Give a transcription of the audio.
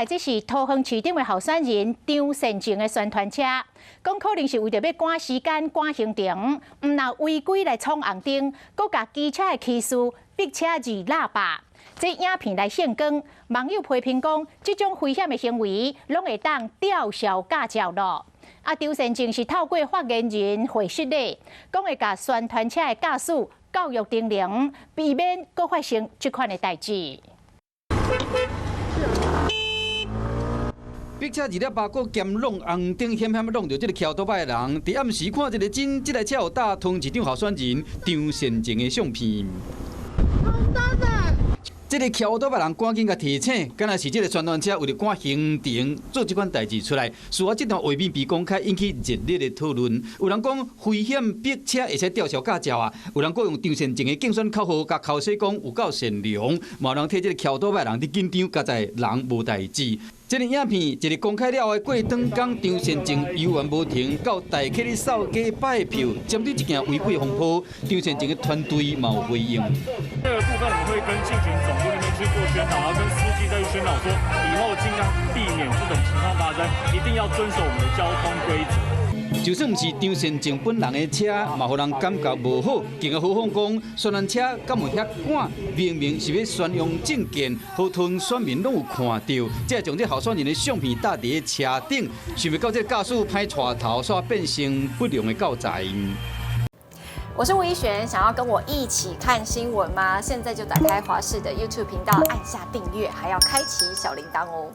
來這是桃園市長的候選人張善政的宣傳車，講可能是為著欲趕時間趕行程，毋但違規來闖紅燈，閣共機車的騎士逼車按喇叭。這影片來曝光，網友批評講，這種危險的行為，攏會當吊銷駕照囉。啊，張善政是透過發言人回釋咧，講會共宣傳車的駕駛教育叮嚀，避免閣發生這款的代誌。逼車按喇叭，閣兼挵紅燈，險險挵著這个騎歐多擺的人。佇暗時看一个真，這台車有搭桃園市長候選人張善政的相片。這个騎歐多擺人趕緊共提醒，敢若是這个宣傳車為著趕行程做這款代誌出來。事後這段畫面被公開，引起熱烈的討論。有人講危險逼車會使吊銷駕照啊，有人閣用張善政的競選口號共口說講有夠善良，嘛有人替這个騎歐多擺人佇緊張，佳哉人無代誌。這个影片一个公開了後，過轉工張善政猶原無停，到大溪咧掃街拜票，針對這件違規風波，張善政的團隊嘛有回應。這個部分我們會跟警巡總部那邊去做宣導，然後跟司機再去宣導，說以後盡量避免這種情況發生，一定要遵守我們的交通規則。就算毋是張善政本人的車，嘛予人感覺無好。更加何況講，宣傳車敢有遐趕？明明是欲宣揚政見，予桃園選民攏有看著，才會將這候選人的相片貼佇咧車頂，想袂到這駕駛歹帶頭，煞變成不良的教材。我是吳怡璇，想要跟我一起看新聞嗎？現在就打開華視的 YouTube 頻道，按下訂閱，還要開啟小鈴鐺哦。